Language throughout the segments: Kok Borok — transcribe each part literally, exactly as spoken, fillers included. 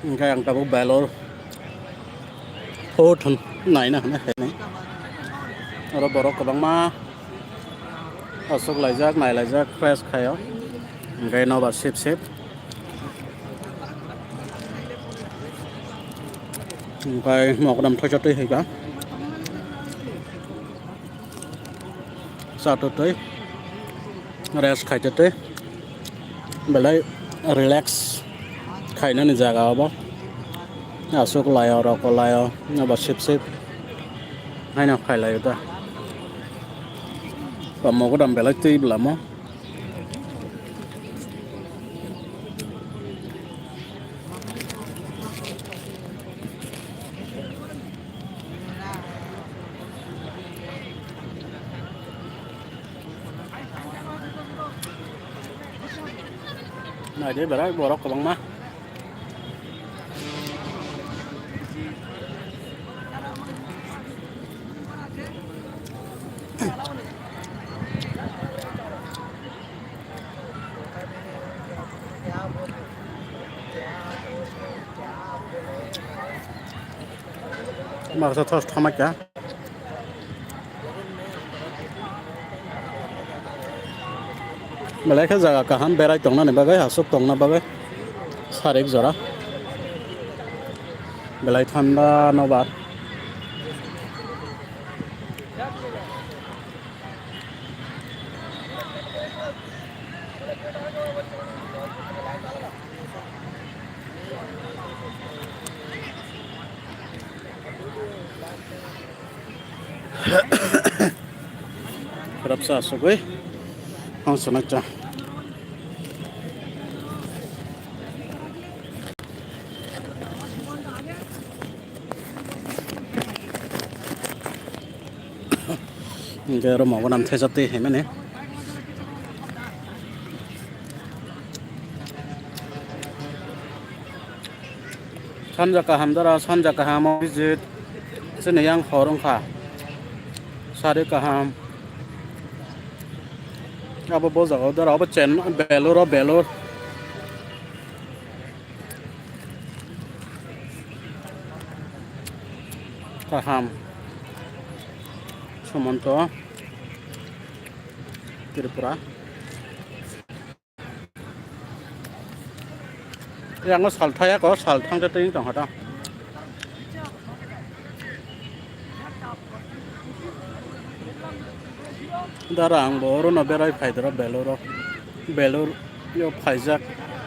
Hwnkhe ang tabuk Belur Fort hwn naina hwnwi phainai. Oro borok kwbangma aswk laijak, nai laijak, fresh khaio. Hwnkhe nobar sip sip. Hwnkhe mogodam thoisa twi hai kha. Cha twi twi, rest khai twi twi, belai relax khainani jaga obo. Aswk laio, roko laio, abo sip sip haino khai laio da. Tamo godam belai twi bwlamo. Naidi berai borok kwbangma. Maksa thos thamakya. Belai khe jaga kaham berai tongnani bagwi, aswk tongna bagwi sarik jora. Belai thanda nobar. Khorapsa asugwi hongsono cha. Hingke oro mogonam thesa twi haimani. Sanja kaham dara, sanja kaham o visit. Chini yang hor wngkha. Sari kaham. Abo bo jaga o dara, abo chen, belur o belur. Kaham. Sumonto. Tripura. Yang sal thaya ko, sal thang te tong hata. Dara ang bo oro no berai phai dara Belur o. Belur yo phaijak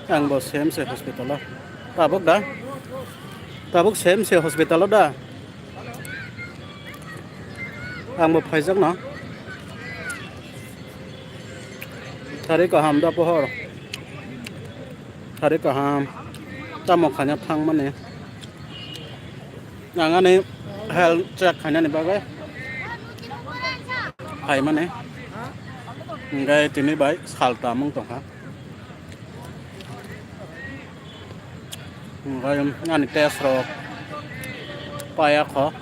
ang bo C M C hospital o. Tabuk da? Tabuk C M C hospital o da? Ang bo phaijak no. Sari kaham da pohor. Sari kaham. Tamo khanya thang mani. Ang ani health check khainani bagwi phaimani. Hingke tini bai sal tamung tongkha. Hingke ani test rok paya kho.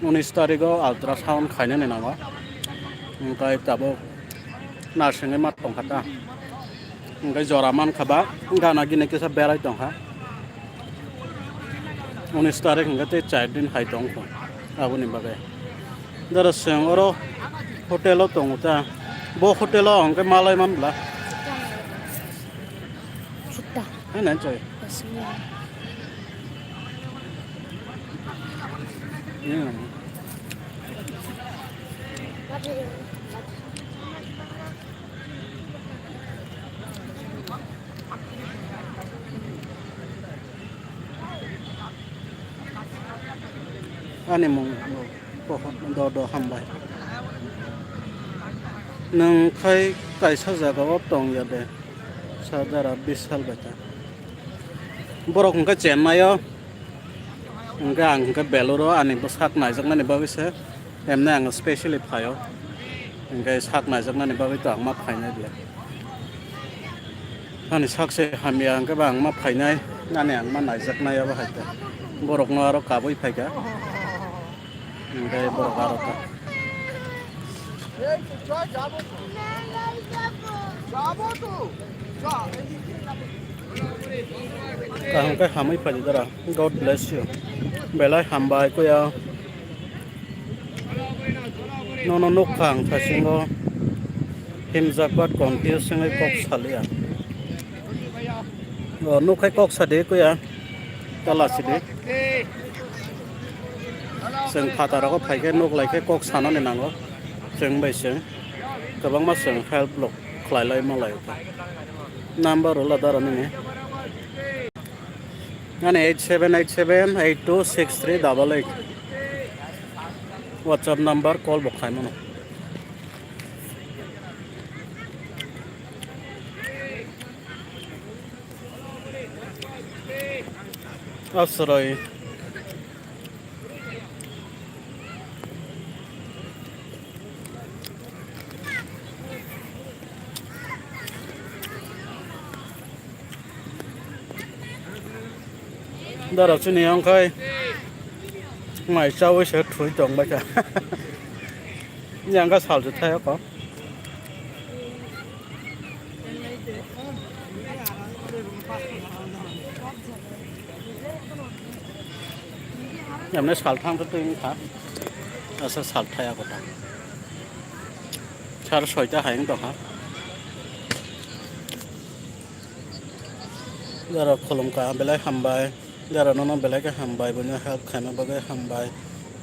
Unis tarigo ultrasound khainani nango. Hingke tabuk nursing ma tongkha ta. Hingke jora mankha ba gana gini kisa berai tongkha. Unis tarik hingke tei char din hai tongkha aboni bagwi. Dara chwng oro hotel o tongo ta. Bo hotel o hingke malai manbla. Sutta. Hai nai choi. Asli. Hmm. Ani mung pohor do do hambai. Nwng khai kaisa jaga o tong ya de? Sadara Bishal bai ta. Borok hwnkhe Chennai o, hwnkhe ang hwnkhe Belur o ani bwsak naijaknani bagwi se. Emne ang specially phaio. Hingke sak naijaknani bagwi to ang ma phainai bia. Ani sak se hamya hingke ba ang ma phainai, ani ang ma naijaknai abo hai khe. Borokno aro kabui phaikha. Hingke borok aro ta. Kaham khe hamwi phaidi dara. God bless you. Belai hambai kuya. Nono nukha ang thasingo himjak ba confuse wngwi kok saliya. O nukhai kok sadi kuya. Tala sidi. Chwng phataro phaikhe nuklaikhe kok sanani nango. Chwng bai chwng kwbangma chwng help lok khlailai malai. Number rwla dara nini. Ani eight seven eight seven eight two six three double eight. WhatsApp number call bo khaimano. Asroi. Dara chini yong khai mai chawi se thui tong bai kha. Yang ka sal thai ko. Emne salthang to twi wngkha. Asa salthaya kota. Sar soita hai wngtokha. Jara khulumkha belai hambai. Jara nono belai khe hambai, buino help khaina bagwi hambai.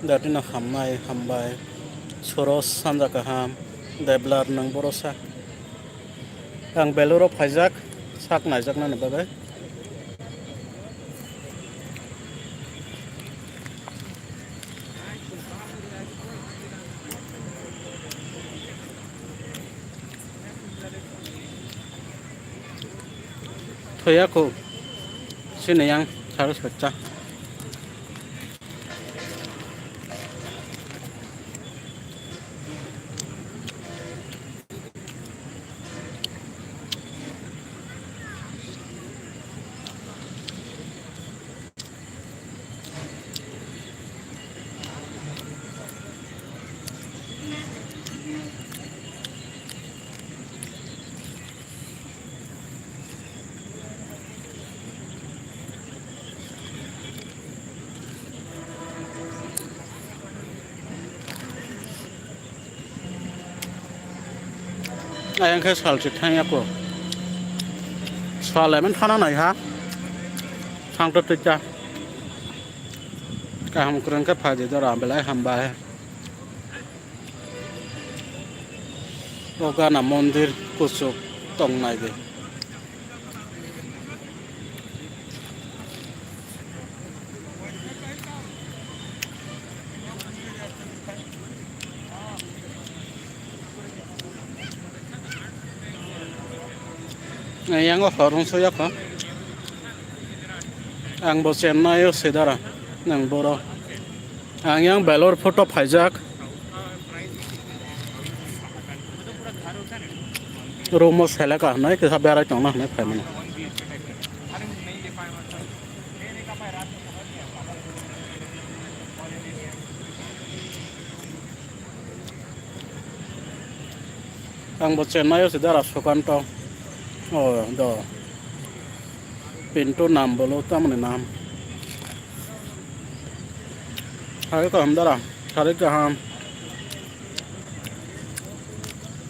Jatino hamnai hambai. Suros sanja kaham. Deblar nang borosa. Ang Beluro phaijak, sak naijaknani bagwi. Thoya kho, sini yang harus pecah. Ayang khe sal se thang ya ko. Sal emon thana nai ha. Thang to twi cha. Kaham kwrwng khe phaidi dora belai hambai. O gana mondir kuchuk tong nai de. Yang o horong soya kho. Ang bo Chennai o sedara nang boro. Ang yang Belor photo phaijak. Room o seleka hwnwi kisa berai tongna hwnwi phaimani. Ang bo Chennai o se dara Sukanto. O do. Pintu nam bolo tamni nam. Hari kaham dara. Hari kaham.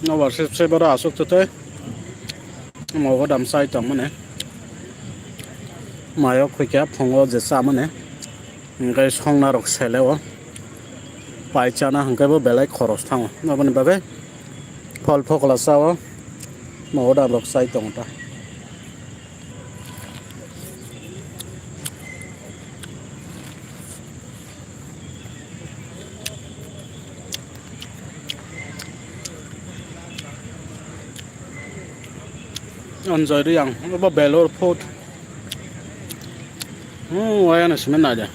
No worship se bara asuk tete. Mo dam sai tong mane. Mayo khuikya phungo je cha mane. Hingke songna rok sele o. Pai chana hingke bo belai khoros thango. Aboni bagwi phol phokla cha o. Mo dam rok sai tongo ta. Anjay Riyang, obo Belur Fort. Hmm, waya na simi naide.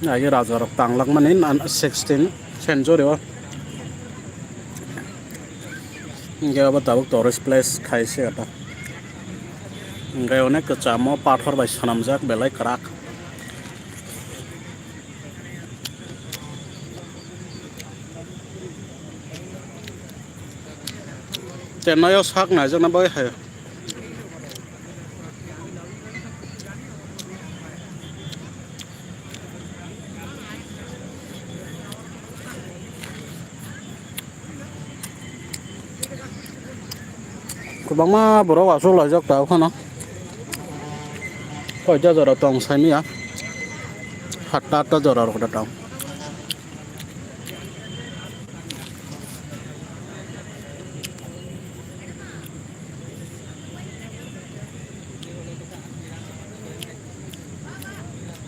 Agi raja rok tanglak mani nan sixteen century o. Hingke obo tabuk tourist place khai se ata. Hingke onek kwchamo pathor bai swnamjak belai kwrak. Chennai o sak naijakna bagwi hai. Kwbangma borok achuk laijak ta phano. Koita jora tong saimanya. Hatta atta jora rok da tong.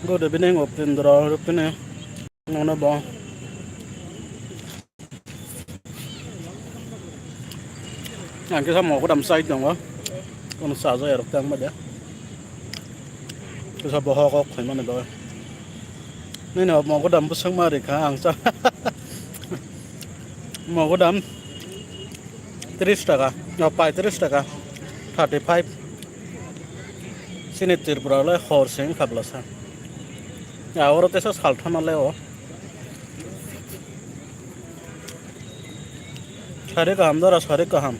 Good evening, Upendra Rupini. Nono bo. Ang kisa mogodam sai tongo. Kono sajak erok tang ba de. Kisa bohok kok khaimani bagwi. Nini mogodam bwswk ma rikha ang sa. Mogodam tris taka, o, paitris taka, thirty five. Chini Tripura le hor se wngkha bwlasa. Ya, oro teisa sal thana le o. Sari kaham dora, sari kaham.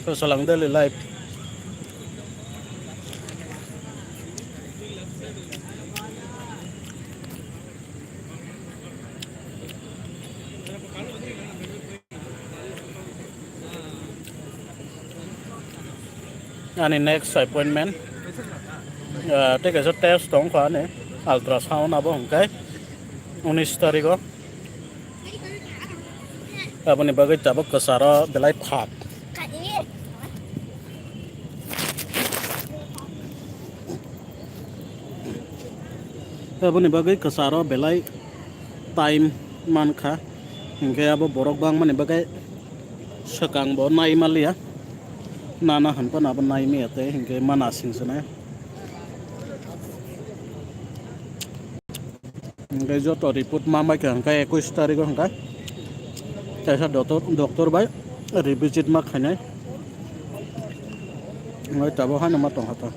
Sosalang daily life. Ani next appointment, ah, tei kaisa test tong kha ani ultrasound abo hwnkhe unis tarigo. Aboni bagwi tabuk kwcharo belai thak. Aboni bagwi kwcharo belai time mankha, hinkhe abo borok bangmani bagwi swkang bo nai manliya, nana hinphano abo nai manya tei hinkhe mana singsanai. Hinkhe joto report ma maikha hinkhe ekush tarikh o hinkhe kaisa doctor, doctor bai revisit ma khainai. Hinkhe tabuk haino ma tongkha ta.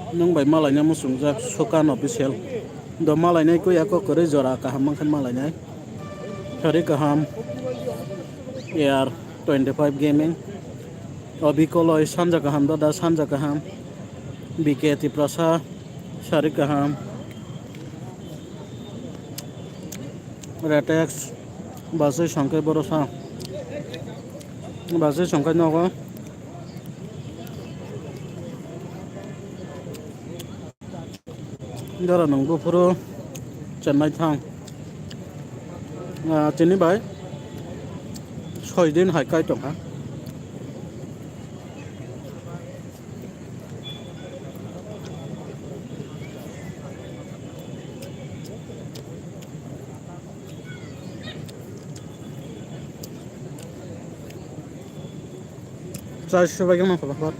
Nwng bai malaina muchungjak Sukan official. Do malainai koi ako kwrwi jora kaham mankhe malainai. Sari kaham. Air twenty five gaming. Obikoloi sanja kaham, doda sanja kaham, B K Tiprasa sari kaham, Retex, Basui Songkai Borosa, Basui Songkai Nogo. Jora nwng buphuru Chennai thang. Ah, tini bai soi din hai kai tongkha. Chai subai gana kha bakhor.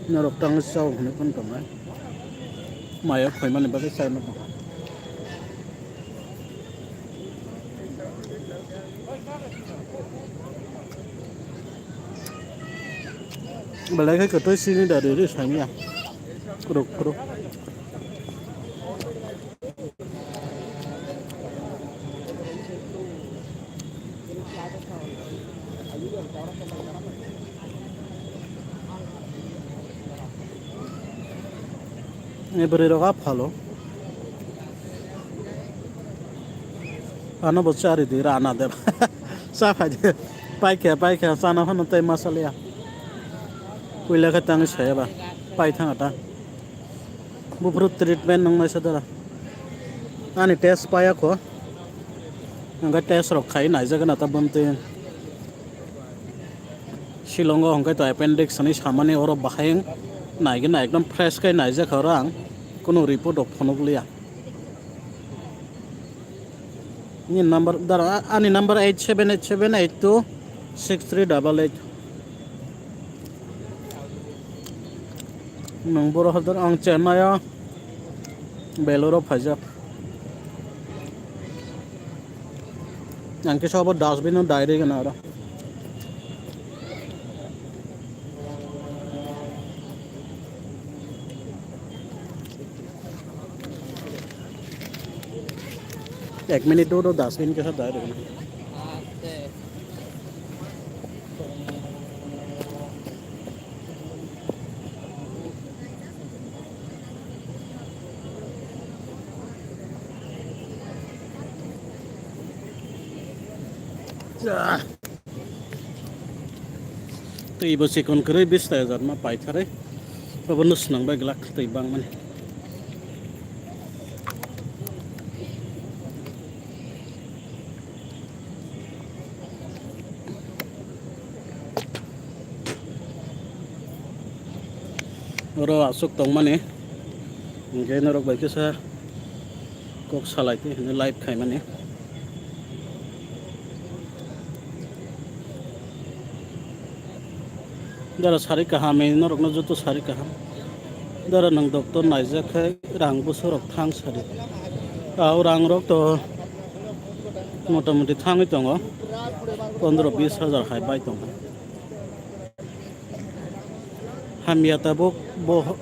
Norok tang sao hwnwi phone tongnai. Maya khoimani bagwi chai ma tong. Belai khe kwtwi sini da riri samiya. Kuruk kuruk. Ni bwrwi rok a phalo. Ano bo chari di rana de. Cha phai di. Paikha, paikha, chana phano tei masaliya. Puila khe tangwi saya ba. Pai thang ata. Buphuru treatment nang naisa dara. Ani test paya kho. Hingke test rok khai naijak na ta bwntwi. Shillong o hingke to appendix hinwi samani oro bahai naigwna ekdom fresh khe naijak oro ang. Kunu report rok phunuk liya. Ni number dara, ani number eight seven eight seven eight two six three double eight. Nung boro hodor ang Chennai o Beloro phaijak. Ang kisa obo dustbin o dai rwgwna oro. Ek minute do do dustbin kisa dai rwgwna. Twi bo chikon kwrwi bis tai hajar ma paitharwi. Obo no swnam bai glak twi bangmani. Oro aswk tongmani, hwnkhe norok bai kisa kok salai twi hwnwi live khaimani. Dara sari kaham, norokno joto sari kaham. Dara nwng doctor naijak khe rang bwswk rok thang sadi. Au rang rok to motamoti thangwi tongo, pondro bis hajar hai bai tongo. Hamya tabuk bo,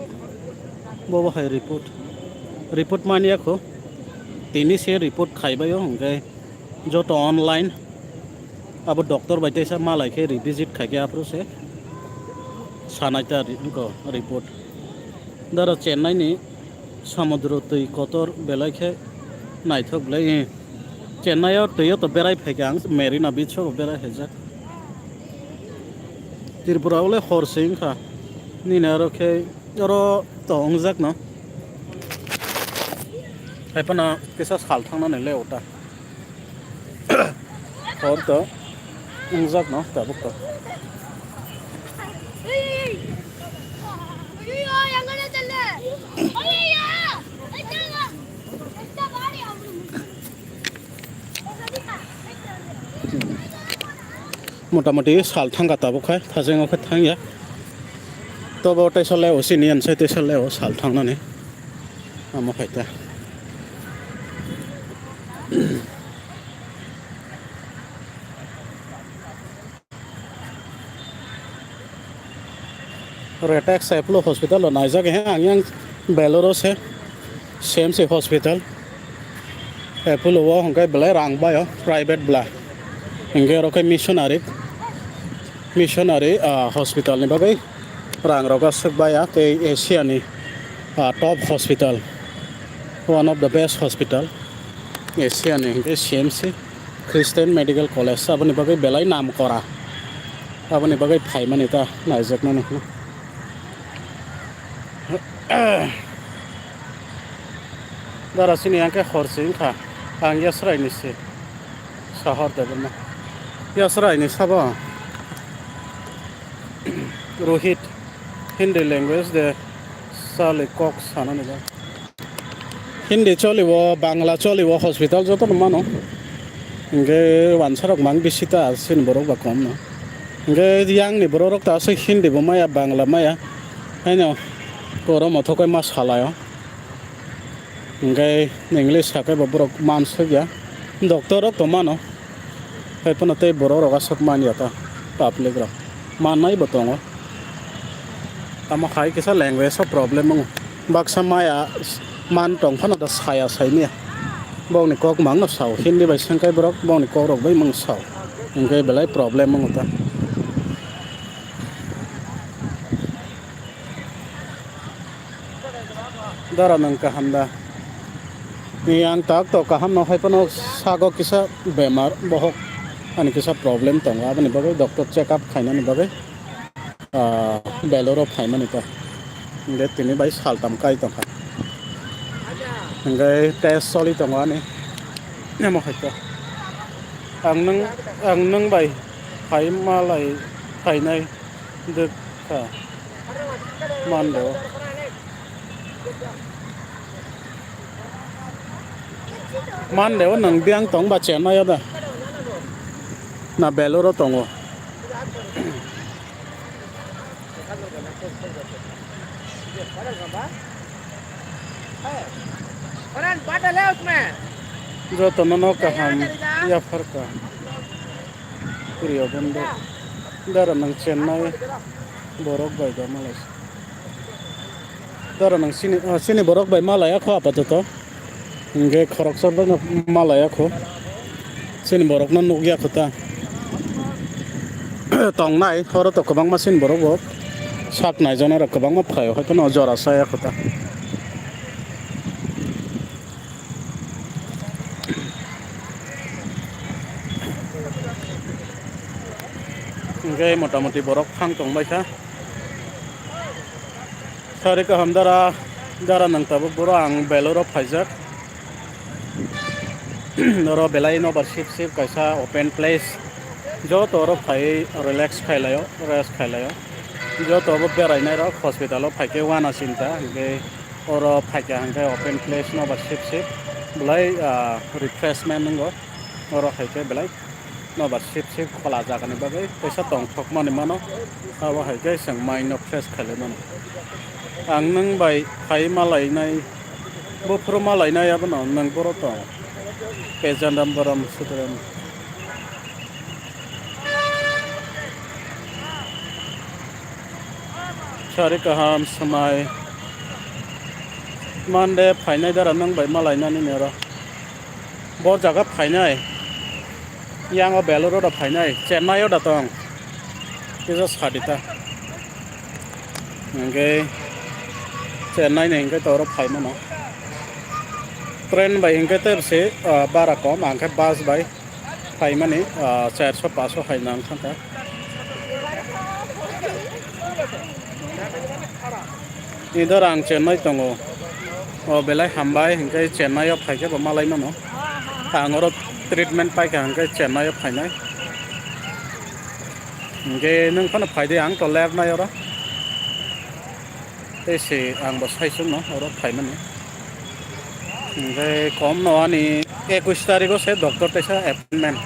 bo, bo hai report. Report manya kho. Tini se report khaibaio, hwnkhe joto online abo doctor bai teisa malai khe revisit khai khe aphuru se sanai ta ri-, wngkho report. Dara Chennai ni samudro twi kotor belai khe naithok belai. Chennai o twi o to berai phaikha ang, Marina Beach o berai phaijak. Tripura o le hor se wngkha. Nini aro khe oro to wngjak no. Hai phano kisa sal thangnani le ota. Hor to wngjak no tabuk to. Motamoti sal thangkha tabuk khai, thasingo khe thangya. Tobo teisa leo sini ansai teisa leo sal thangnani. Amo khaita. Retex Apollo Hospital o naijak he ang yang Beloro se, C M C Hospital. Apollo o hwnkhe belai rang bai o, private bla. Hwnkhe oro khe missionary, missionary, ah, hospital ni bagwi rang rok aswk bai ya, tei Asia ni, ah, top hospital, one of the best hospital, Asia ni hwnkhe C M C, Christian Medical College, aboni bagwi belai nam kora, aboni bagwi phaimani ta naijaknani. Dara sini ang khe hor se wngkha, ang Yasrai ni se, Sahar Debbarma. Yasrai ni sabo Rohit, Hindi language de sali kok sanani ba. Hindi choliwo, Bangla choliwo, hospital joto no mano. Hingke wansarok mang bisi ta, sini borok ba kom no. Hingke yang ni borok rok ta aswk Hindi bo maya, Bangla maya. Haino koromo thokai ma salayo. Hingke English sakai bo borok man sokya. Doctor rok to mano. Hai phano tei borok rok aswk man ya ta, public rok. Mannai bo tongo. Tamo hai kisa language o problem wngo. Baksa maya man tong phano da saya sai maya. Bokni kok mang no sao. Hindi bai sengkai borok bokni kok rok bai mang sao. Hingke belai problem wngo ta. Dara nwng kaham da? Ni ang tak to kaham no hai phano sago kisa bemar bohok ani kisa problem tongo, aboni bagwi doctor check up khainani bagwi, ah, Beloro phaimani ta. Hingke tini bai saltam kai tongkha. Hingke test choli tongo ani. Nemo hai to. Ang nwng, ang nwng bai phai malai phainai. Dwkha. Mando. Mande o nwng biyang tong ba Chennai o da? Na Beloro tongo? Jotono no kaham yapharkha. Priyo bondo. Dara nang Chennai borok bai da malai. Dara nang sini, ah, sini borok bai malai akho apatoto. Hingke khoroksa bai no malai akho. Sini borok no nukya kho ta. Tongnai, oro to kwbangma sini borok bo. Sak nai jona rok kwbangma phaio, hai phano jora saya kho ta. Hingke motamoti borok thang tongbaikha. Sari kaham dara, dara nang tabuk boro ang Beloro phaijak. Oro belai nobar sip sip kaisa open place. Joto oro phai relax khailaio, rest khailaio. Joto obo berainairok hospital o phaikhe wana sinta, hingke oro phaikha hingke open place nobar sip sip belai, ah, refreshment wngo. Oro haikhe belai nobar sip sip khola jagani bagwi teisa tongthokmani mano, abo haikhe chwng mind no fresh khailai mano. Ang nwng bai phai malainai, buphuru malainai abono nwng boro tong. Pejanram borom suturam. Sari kaham swmai. Monday phainai dara nwng bai malainani nero. Bo jaga phainai. Yang o Beluru da phainai. Chennai o da tong. Kisa sadita. Hingke Chennai ni hingke toro phai mano. Train bai hingke tebse, ah, bara kom, ang khe bus bai phaimani, ah, charso paso hai nang thangkha. Idor ang Chennai tongo. O belai hambai, hingke Chennai o phaikhe bo malai mano. Ang oro treatment paikha, hingke Chennai o phainai. Hingke nwng phano phaidi, ang to lepnai oro. Tei se ang bo saichung no oro phaimani. Hingke kom no ani ekush tarikh o se doctor teisa appointment.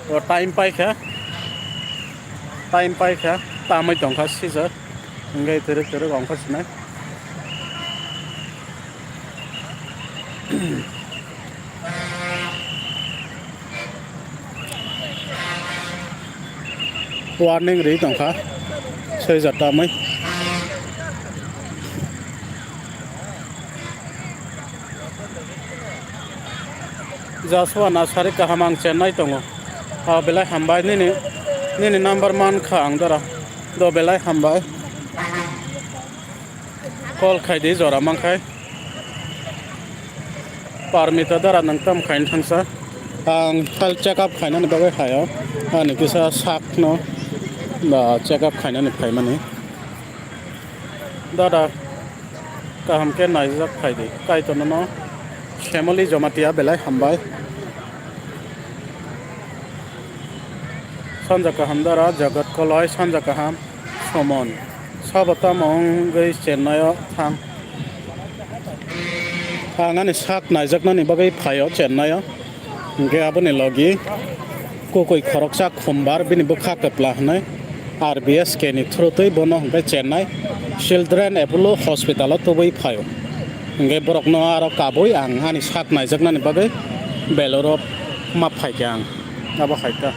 O time paikha, time paikha, tamoi tongkha seizure. Hingke twrwk twrwk ongkha sinai. Warning ri tongkha, soi jata mai. Joshua Nasari kaham ang Chennai tongo. Ah, belai hambai nini, nini number man kha ang dara. Do belai hambai. Call khai di jora man khai. Parmita dara nang tam khain thangsa. Ang health check up khainani bagwi hayo. Ani kisa sak no ba check up khainani phaimani. Dada kaham khe naijak khai di. Kaitor no Shamoli Jamatia belai hambai. Sanja kaham dara Jagat Koloi, sanja kaham. Somon. Sabo tamo wngwi Chennai o thang. Ang ani sak naijaknani bagwi phaio Chennai o. Hingke aboni logi kukui khoroksa khumbar bini bwkha kwpla hwnwi R B S K ni through twi bono hingke Chennai Children Apollo Hospital o tubui phaio. Hingke borokno aro kabui ang ani sak naijaknani bagwi Beloro ma phaikha ang. Abo hai kha.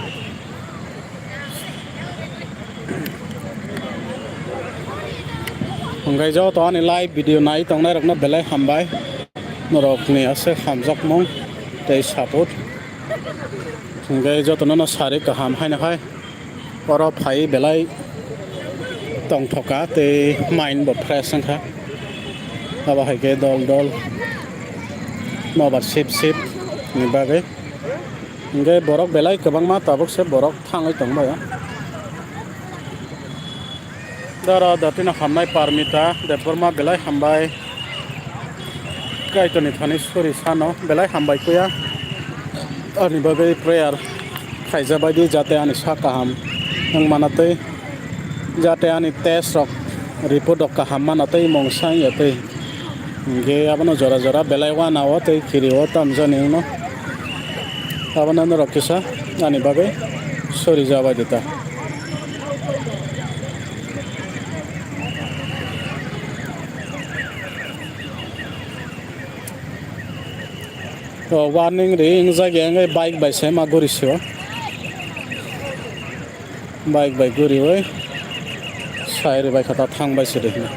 Hingke joto ani live video nai tongnai rokno belai hambai. Norokni aswk hamjakmung tei support. Hingke jotono no sari kaham haino hai. Oro phai belai tongthoka tei mind bo fresh wngkha. Abo hai khe dol dol nobar sip sip ni bagwi. Hingke borok belai kwbangma tabuk se borok thangwi tongbaio. Dara datino hamnai Parmita Debbarma belai hambai. Kaitorni thani suri sano belai hambai kuya. Ani bagwi prayer khaijabaidi jate ani sak kaham wng mana tei jate ani test rok report rok kaham mana tei mungsa wngya tei. Hingke abono jora jora belai wana o tei kiri o tamjani wngno. Abono norok kisa ani bagwi sori jabai di ta. O warning ri wngjak ya, wngwi bike bai se ma guri sio. Bike bai guriwi sai rwbai kha ta thang bai se de hino.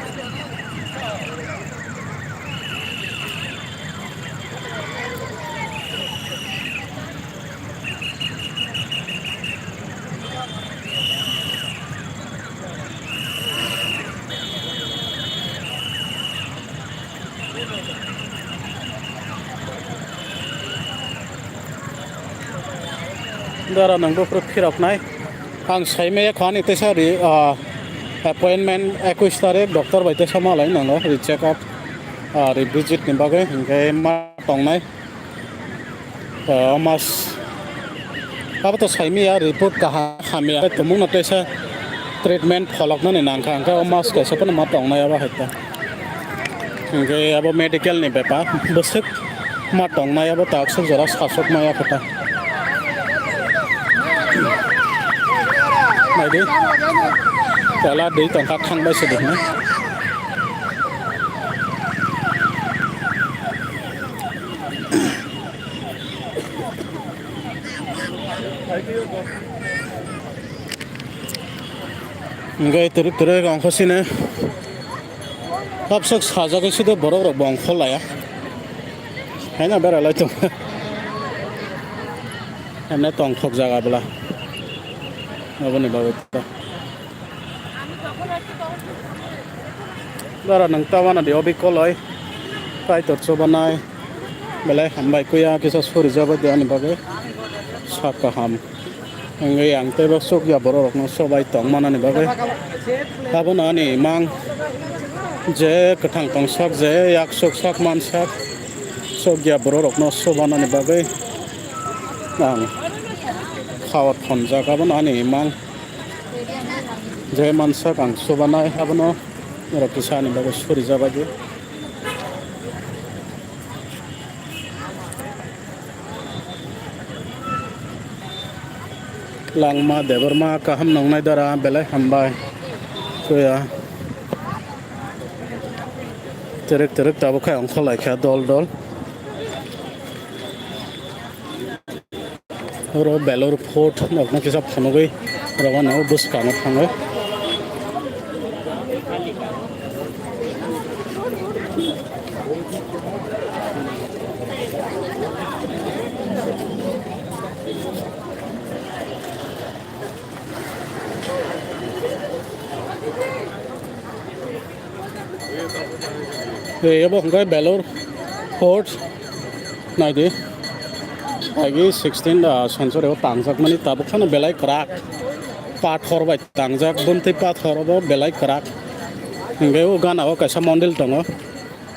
Jara nang buphuru phiroknai. Ang saimaya khani teisa ri, ah, appointment ekush tarik doctor bai teisa malai nango ri check up, ah, ri visit ni bagwi hinkhe ma tongnai. Ah, mas abo to saimaya report kaham hamya tumungno teisa treatment pholoknani nangkha, hwnkhe o mas kaisa phano ma tongnai abo hai ta. Hwnkhe abo medical ni bepar, bwswk ma tongnai abo takswk jora saswk maya khe ta. Naidi, tela dui tongkha thangbai se dihna. Hwnkhe twrwk twrwk ongkha sini. Hapswk sajagwi side borok rok bo ongkha laya. Haino bera lai tong. Hwnwi tongthok jaga bwla. Aboni bagwi ta. Dara nang ta wana di obi koloi. Kaitor chobanai. Belai hambai kuya kisa suri jabai di ani bagwi. Sak kaham. Hwnkhe ang teibo chukya borok rokno sobai tong manani bagwi. Abono ani mang je kwthang tongsak je yak chuksak mansak chukya borok rokno sobanani bagwi ang khawat khonjak. Abono ani mang je mansak ang sobanai abono norok kisa ani bagwi suri jabai di. Langma Debbarma kaham nongnai dara belai hambai. Kuya. Terek terek tabuk khai ongkha laikha dol dol. Oro Belur Fort nokno kisa phunugwi rogano bwskango thangwi. Ei, abo hwnkhe Belur Fort naidi. Agi sixteen, ah, century o tangjak mani tabuk phano belai kwrak. Pathor bai tangjak, bumtwi pathor obo belai kwrak. Hwnkhe o gana o kaisa mondir tongo.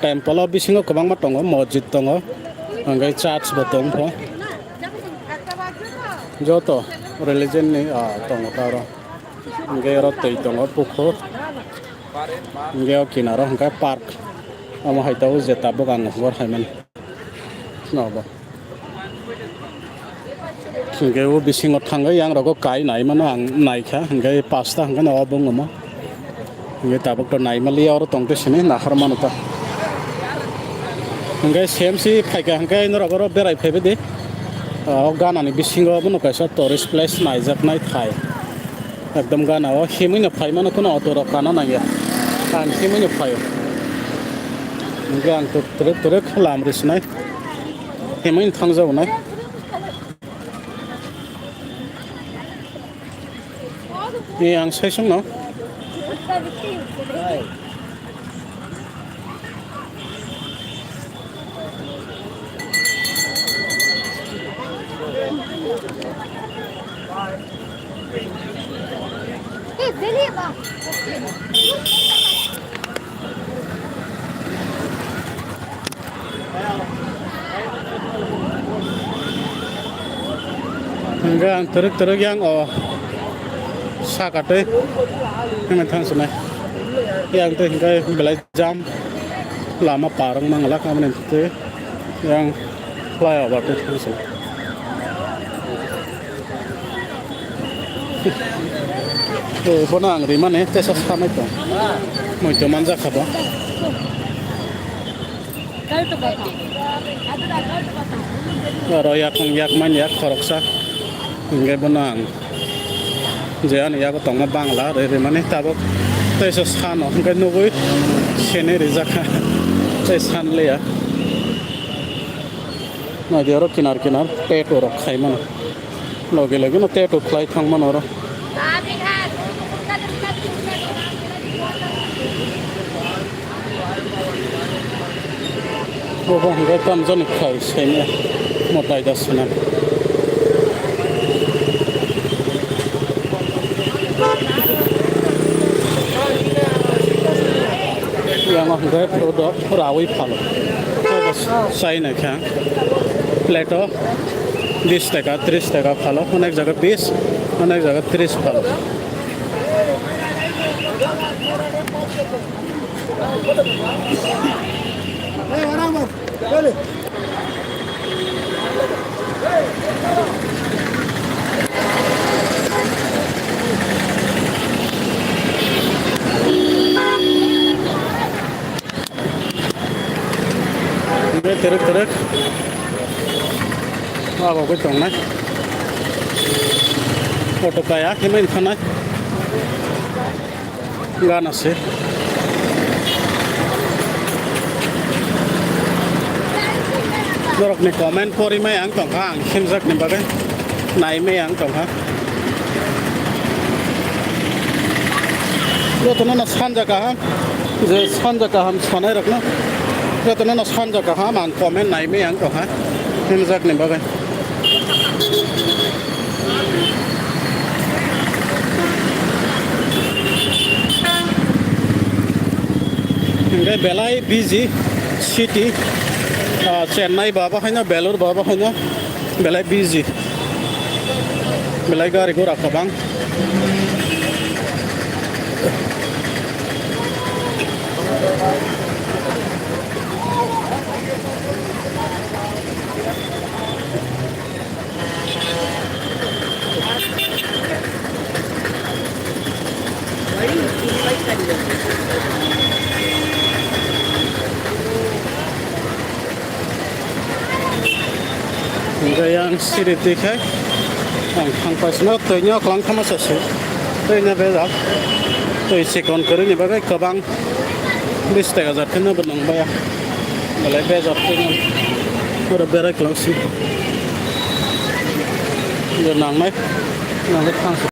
Temple o bisingo kwbangma tongo, mosjid tongo, hwnkhe church bo tongkho. Joto religion ni, ah, tongo ta oro. Hwnkhe oro twi tongo, pukhur. Hwnkhe o kinaro hwnkhe park. Omo hai tabuk je tabuk ang gor hai mani. Nobo. Hwnkhe o bisingo thangwi yang rogo kai nai mano ang naikha, hwnkhe pasta hwnkhe no obo wngmo. Hwnkhe tabuk to naimaliya oro tongte sini nahar mano ta. Hwnkhe C M C phaikha hwnkhe norok oro berai phaibai di. O ganani bisingo obono kaisa tourist place naijaknai thai. Ekdom gana o himwi no phai mano, kheno auto rok kana nangya. Ang himwi no phaio. Hwnkhe ang twrwk twrwk lam risinai. Himwi no thangjago nai. Ni ang sai sung no. Hingke ang twrwk twrwk yang o saka twi hwnwi thang sinai. Yang twi hingke belai jam lama parwng mangla kamani twi yang flyover twi thang sinai. Eh, bono ang rimani tesa sanai tong. Moito manjak kha bo. Oro yakung yak man yak khoroksa. Hingke bono ang je ani yago tongma bangla re rimani tabuk tesa sano hingke nugui sene rijak kha. Tei san leya. Naidi oro kinar kinar tattoo rok khai mano. Logi logi no tattoo khlai thang mano oro. Bobo hingke tamjani khai saimya motai da swnam. Yang hwnkhe product rawi phalo. China kha plate o bis taka, tris taka phalo, onek jaga bis, onek jaga tris phalo. Terek terek. Abo khe tongnai. Auto kaya khe mai thanai. Gana se. Norokni comment pori mai ang tongkha, ang himjak ni bagwi nai mai ang tongkha. Jotono no sanja kaham, je sanja kaham sanai rokno, jotono no sanja kaham ang comment nai mai ang tongkha, himjak ni bagwi. Hingke belai busy city, ah, Chennai ba bo haino, Belur ba bo haino belai busy, belai gari gura kwbang. Hingke yang siri twi khe ang thang paisano twi no kwlang thama se se twi no bejak twi chikon kwrwini bagwi kwbang. Bis taka jat khe no bo nang baya. Belai bejak twi no. Oro berai kwlwng si. Bo nangnai. Nangnai thang si.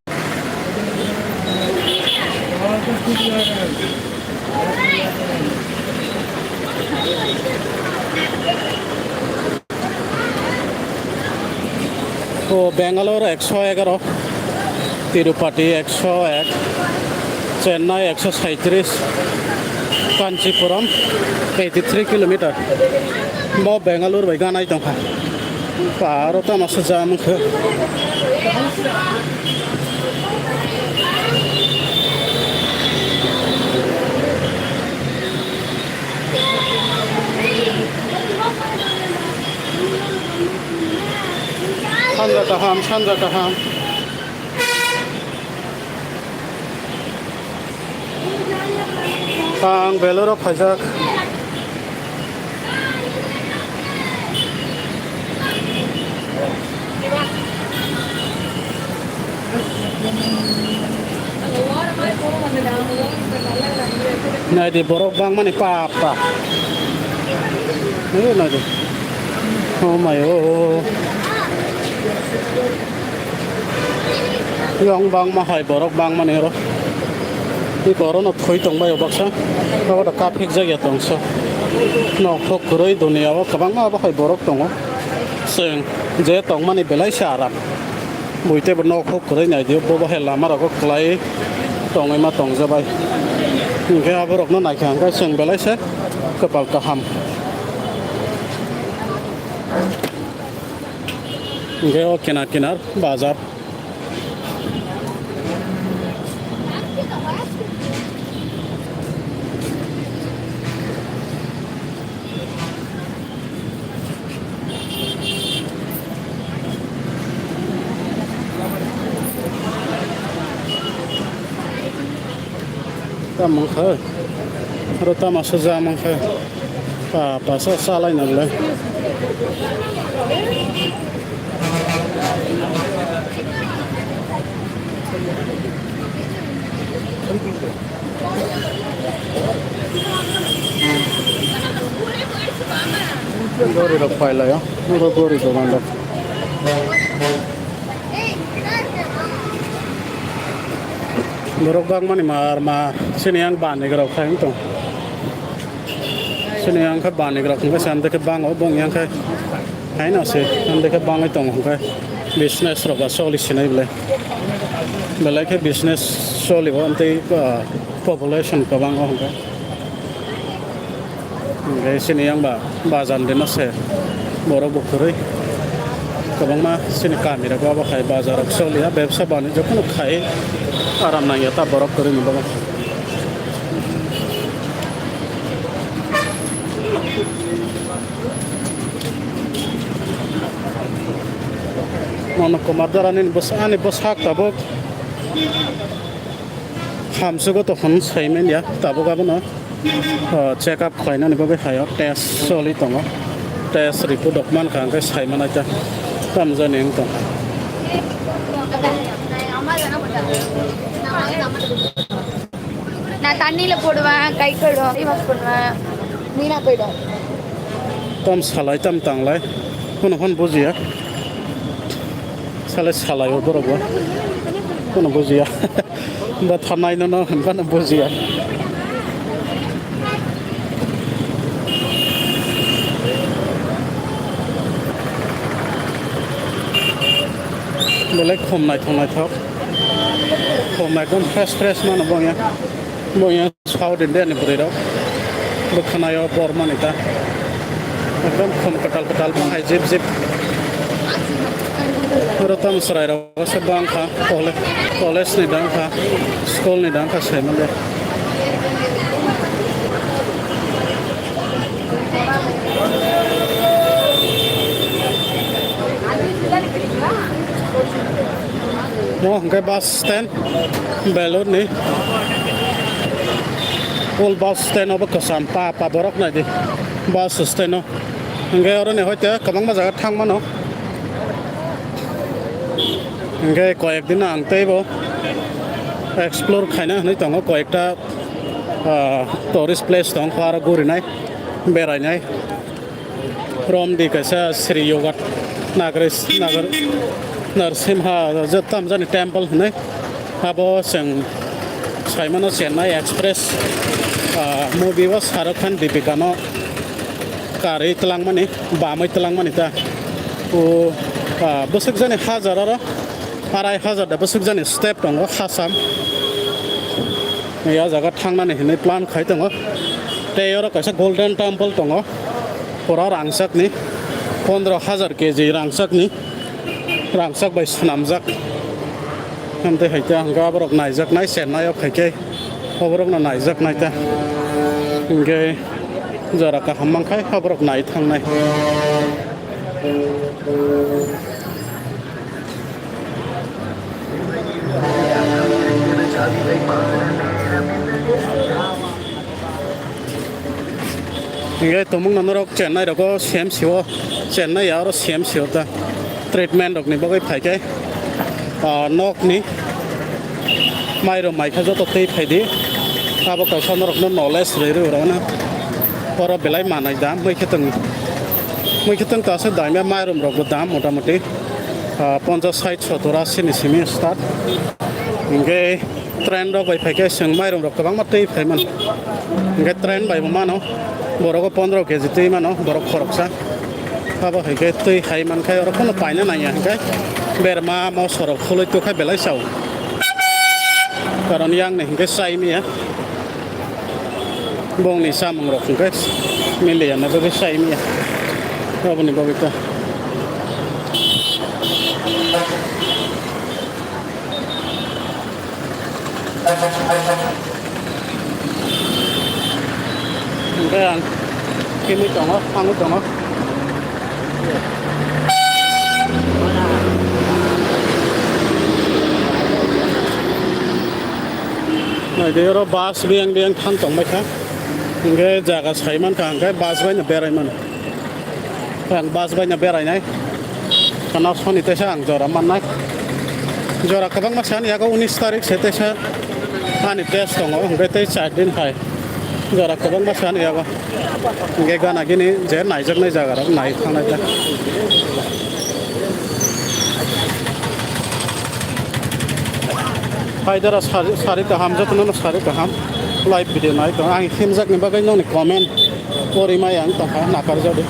O Bangalore ekso egaro, Tirupati ekso ek, Chennai ekso saitris, Kanchipuram eighty three kilometer. Bo Bangalore bai ganai tongkha. Ba aro tamo se jam wngkha. Sanja kaham, sanja kaham. Ang Beloro phaijak. Naidi borok bangmani pa pa. Eh, naidi. Oh my oh. Yang bangma hai borok bangmani oro. Iko oro no thoi tongbai baksa. Abo da kaphik jagya tongsa. No phok kwrwi dunia o kwbangma abo hai borok tongo. Chwng je tongmani belai se aram. Buitebo nok huk kwrwi nai di, bo bo hai lama rogo kwlai tongwi ma tongjabai. Hinkhe aborokno naikha hinkhe chwng belai se kwpal kaham. Hinkhe o kinar kinar bazar. Tamo khe, oro tamo sujak mankhe, pa, pa, sa, sa lai nang le. Gori rok pai lai o, oro gori dogan rok. Borok bangmani mar mar, sini yang bani grok khai tong. Sini yang khe bani grok khai, sande khe bango, bong yang khe. Haino se, sande khe bangwi tong khai. Business rok ba soli sinai bole. Belai khe business choli o, tei, ah, population kwbang o hwnkhe. Hwnkhe chini yang ba bazar dino se borok bo kwrwi. Kwbangma chini kami rok abo hai bazar rok choli ya, bebsa banijyo kheno khai aram nang ya ta borok kwrwi ni bagwi. Mono Kumar Dara nini bwsa-, ani bwsak tabuk hamsugo tong hwn sai manya, tabuk abono, ah, check up khlainani bagwi hai o test choli tongo. Test report rok mankha, hwnkhe sai manai ta tamjani wng tong. நான் தண்ணியில போடுவேன், கை கழுவுவேன், face wash பண்ணுவேன், வீணா போயிடும். Tam salai, tam tanglai. Hono hon bujiya. Salai, salai o borok bo. Hono bujiya. Ba thanai no no, ba no bujiya. Belai khum naithok naithok. Khum ekdom fresh fresh mano bongya. Bongya South India ni bwrwi rok. Bwkhanayo bor mani ta. Ekdom khum kwtal kwtal hai jip jip. Oro tamo chwrai rok se bang kha. Kole-, college ni dang kha. School ni dang kha sai manya. Mo hwnkhe bus stand, Belur ni. Old bus stand obo kwcham pa, pa borok nai di. Bus stand o. Hwnkhe oro ni hoite kwbangma jaga thang mano. Hwnkhe koyek din ang teibo explore khaina hwnwi tongo, koyekta, ah, tourist place tong kho aro gurinai, berainai. Romdi kaisa Sri Yoga Nagari, Nagar, Narsimha, je tam jani temple hwnwi. Abo chwng saimano Chennai Express, ah, movie o Shah Rukh Khan Deepika no karwi twlangmani, bamwi twlangmani ta. O, ah, bwswk jani hajar oro arai hajar da bwswk jani step tongo, hasam. Ya jaga thangnani hinwi plan khai tongo. Tei oro kaisa Golden Temple tongo. Pura rangchakni, pondro hajar K G rangchakni, rangchak bai swnamjak. Amtwi hai khe ang aborok naijaknai Chennai o khai khe, oborokno naijaknai ta. Hinkhe jora kaham mankhai oborok nai thangnai. Hinkhe tumungno norok Chennai rogo C M C o, Chennai ya oro C M C o ta treatment rokni bagwi phaikhe, ah, nokni mairum maikha joto twi phaidi. Abo kaisa norokno knowledge rwi rwi rwna. Oro belai manai dam, mui khe tong, mui khe tong ta aswk dam ya, mairum rokbo dam motamoti, ah, ponchas, sait, sottor, asi ni simi start. Hinkhe train rok bai phaikhe chwng mairum rok kwbangma twi phaiman. Hinkhe train bai bo mano, borogo pondro K G twi mano, borok khoroksa. Abo hai khe twi hai man khai oro phano paina nang ya hinkhe berma moso rok khuloi twi khai belai chao. Karon yang ni hinkhe chai manya. Bongni chamung rok hinkhe miliya na bagwi chai manya. Aboni bagwi ta. Hinkhe ang kimui tongo, thangwi tongo. Naidi oro bus biyang biyang thang tongbaikha. Hinkhe jaga saimankha, hinkhe bus baino berai mano. Ang bus baino berainai. Khana soni teisa ang jora mannai. Jora kwbangma sani yago unis tarik se teisa ani test tongo, hwnkhe tei char din hai. Jora kwbangma sani yago. Hwnkhe gana gini je naijaknai jaga rok nai thangnai ta. Hai dara sari, sari kaham, jotono no sari kaham. Live video nai tong. Ang himjak ni bagwi noni comment. Pori mai ang tongkha, nakar jodi.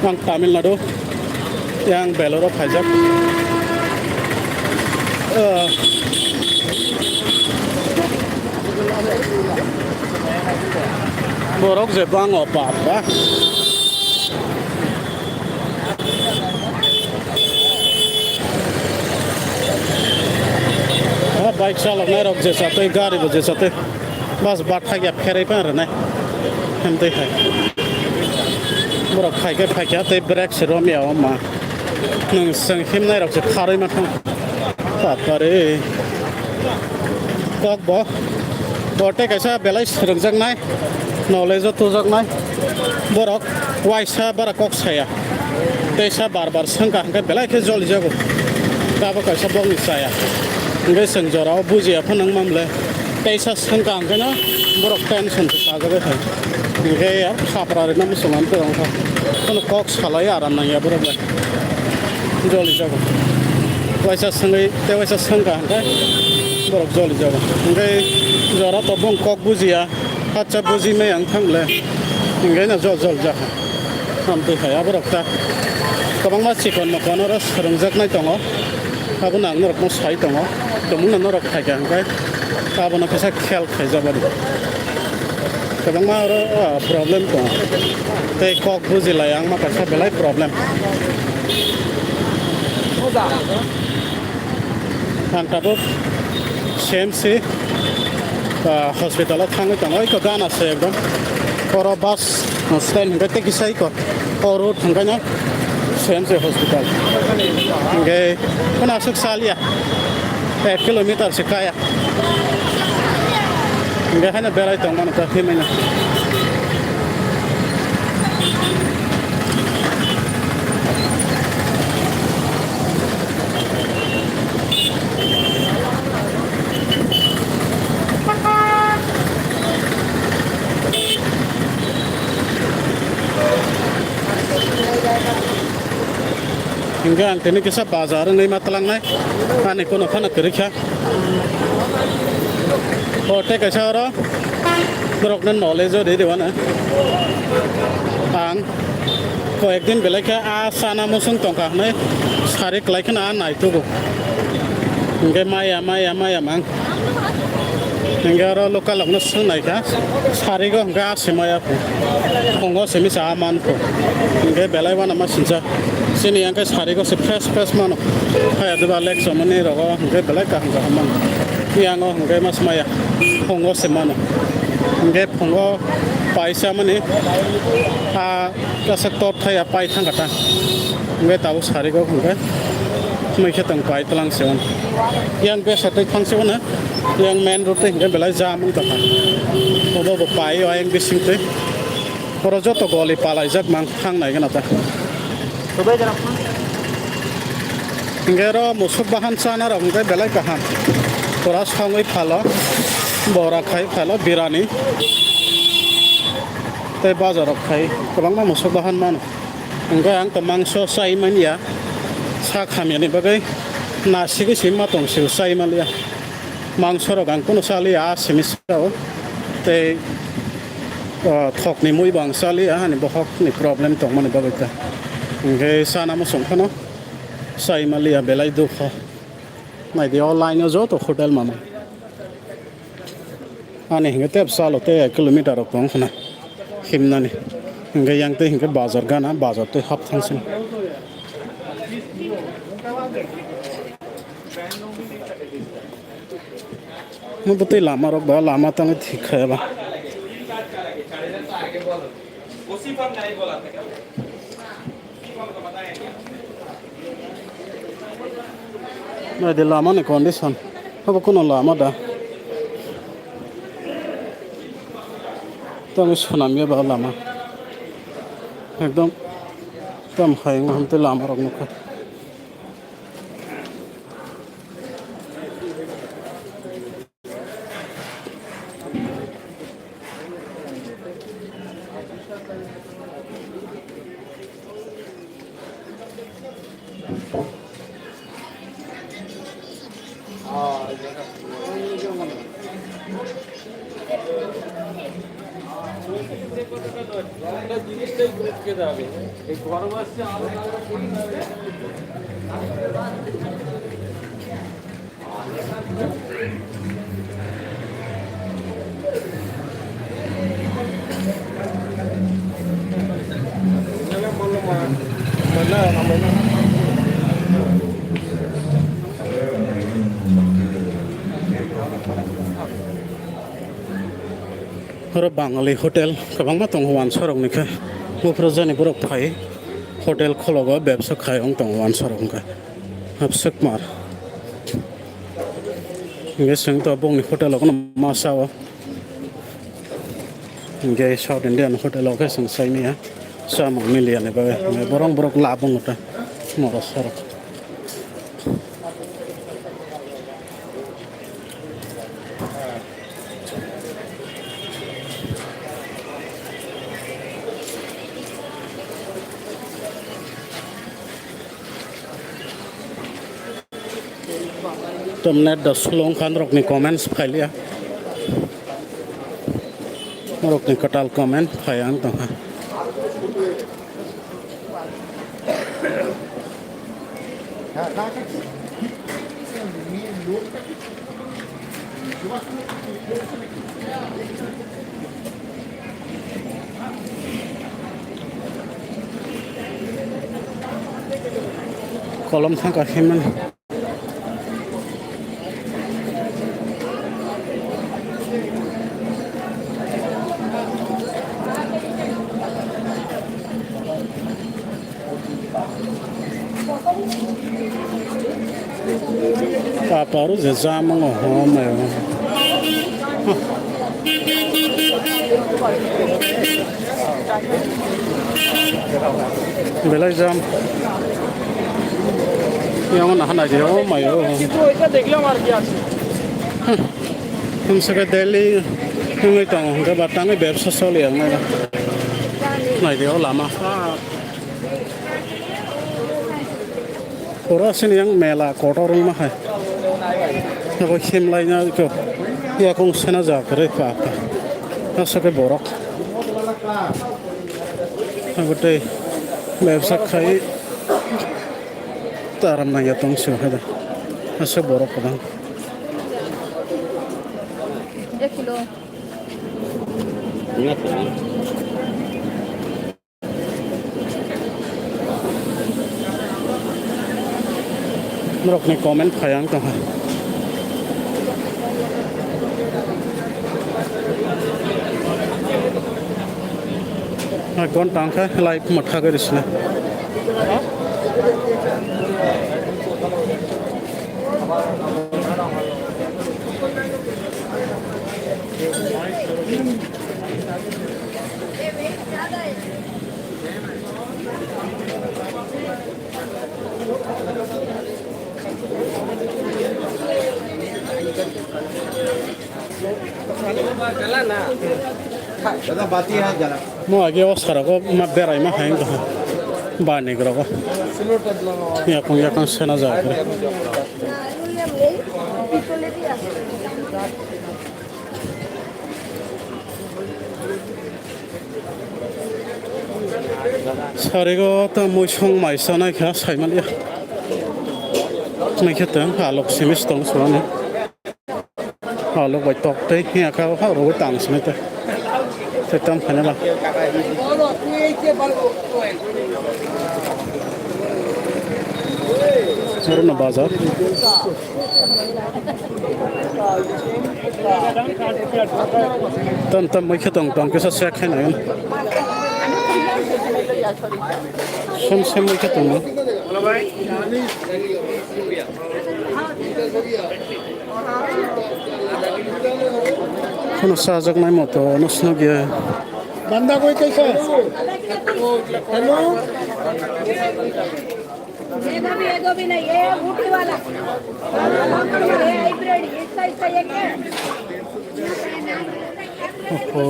Ang Tamil Nadu, yang Vellore phaijak. Ah. Borok je bango baba. Ah, bike chaloknai rok je satwi, gari bo je satwi. Bas bathakya pherwi phan rwnai. Hemtwi hai. Borok phaikhe phaikha tei brake se romya o ma. Nwng swng himnai rok se kharwi ma thang. Bapare. Kok bo. Bo tei kaisa belai swrwngjaknai. Knowledge o tujaknai. Borok waisa bara kok saya. Teisa bar bar swngkha hwnkhe belai khe jolijago. Tabok kaisa bokni chaya. Hwnkhe chwng jorao bujiya phano wngma mle. Teisa swngkha hwnkhe no borok tension se chajagwi hai. Hwnkhe ya khapra rwna muchung ang tong kha. Phano kok salai aram nangya borok bai. Jolijago. Waisa swngwi, tei waisa swngkha hwnkhe borok jolijago. Hwnkhe jora to bong kok bujiya. Acha buji maya wng thang le. Hwnkhe no jol jol jakha. Hamtwi hai aborok ta. Kwbangma chikon mokon oro swrwngjaknai tongo. Abono ang norokno sai tongo. Tumungno norok phaikha hwnkhe abono kisa khel khaijak bani. Kwbangma oro, ah, problem tongo. Tei kok bujilai ang ma kaisa belai problem. Ang tabuk C M C, ah, hospital o thangwi tongo. Oi ko gana se ekdom. Oro bus stand hwnkhe tei kisa iko. O road hwnkhe no C M C hospital. Hwnkhe kheno aswk saliya. Ek kilometer se kaya. Hwnkhe haino berai tongmano ta thwimaino. Hingke ang tini kisa bazar wngwi ma twlangnai, ani kono phano kwrwi kha. O tei kaisa oro borokno knowledge o rwi rwna ang koyek din belai khe a chana muchung tongkha hwnwi sari kwlai kheno a naitugo. Hingke maya, maya, maya mang. Hingke oro local rokno swngnai kha, sarigo hingke a se maya phu, phungo simi sa a man phu. Hingke belai uanama sinsa. Chini yang khe sarigo se fresh, fresh mano. Haya diba lek chomani rogo hingke belai kaham kaham mano. Yango hingke mas maya phungo se mano. Hingke phungo paisa mani a kasak top thaya pai thangkha ta. Hingke tabuk sarigo hingke mui khe tong pai tlang se mano. Yang besa tei thang se mano. Yang main road tei hingke belai jam wng tongkha. Obo bo pai o ayang bising twi. Oro joto goli palaijak mang thang nai gana ta. Hingke oro musuk bahan chana rok hingke belai kaham. Pura songwi phalo, bora khai phalo, birani. Tei bazar rok khai kwbangma musuk bahan mano. Hingke ang to mangso chai manya. Sak hamyani bagwi nasigwi se ma tong se chai maliya. Mangso rok ang kunu chaliya, a simi sao. Tei, ah, thokni mui bo ang chaliya, ani bokhokni problem tongmani bagwi ta. Hingke chana muchung phano chai maliya, belai dukha. Naidi o line o joto hotel mano. Ani hingke tep salo tei ek kilometer rok tong khna himnani. Hingke yang tei hingke bazar gana, bazar tei hap thang sini. Mo bwtwi lama rok ba, lama tangwi thik kha eba. Naidi lama ni condition. Abo kuno lama da. Tamo swnam ya ba lama. Ekdom tam hai wngkha tei lama rok nukha. Oro Bangali hotel kwbangma tongo wansa rokni khe. Buphuru jani borok phai hotel khologo bebsa khai wng tongo wansa rok hwnkhe. Hapswk mar. Hwnkhe chwng to bongni hotel o kheno ma cha o. Hwnkhe South Indian hotel o khe chwng chai manya. Chamung miliya ni bagwi. Hwnkhe borok borok lab wng ta. Moro sorok. Tom net da slong khan rok ni comments phailiya. Rok ni kwtal comment phai ang tongkha. Kolom thangkha himani. Taparu je jamango homai. Belai jam. Yang na hana je homai. Hum saka Delhi ngai tong hingke batang bebsa soli ang nai. Nai de o lama. Pura sini yang mela kotor wngma hai. Abo himlai na ko yakung sena ja kare pa pa. Asake borok. Abo tei bebsa khai taram na yatong se hai da. Asa borok kwbang. Ek kilo. Norokni comment phai ang tongkha. Hai kon tangkha live matha gari sina. Mo age o sarago ma berai ma hai wngkha. Bani grogo. Yakung yakung sena ja kre. Sarigo ta muisung mai sanai kha saiman ya. Mai khe tang alok simis tong suani. Alok bai tok tei hiya kha ha ro tang sini te. Te tam khane la. Oro no bazar. Tam tam mai khe tong tong kisa sek khai nai. Sem sem mai khe tong. Kono sajak nai moto no snog ya. Banda koi kaisa. Hello. ये भाभी, ये दो भी नहीं, ये बूटी वाला। ये हाइब्रिड, इसका, इसका ये क्या है? Oho.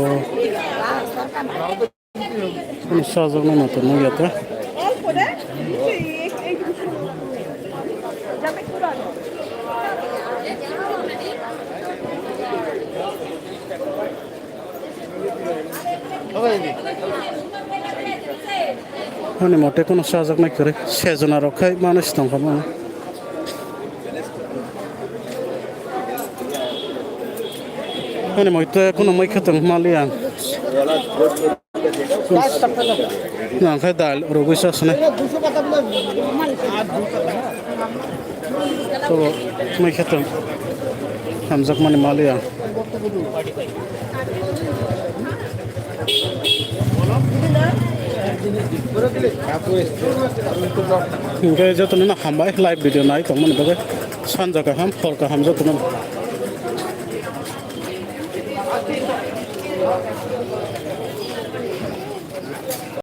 Kono sajak nai moto no ya ta. Ani mote kono chajaknai kwrwi, sejona rok khai manwi se tongkha mano. Ani mote kono mai khe tong maliya. Nang khai dal rogwi sasnai. To mai khe tong hamjakmani maliya. Hingke jotono no hambai live video nai tongmani bagwi sanja kaham, hor kaham jotono.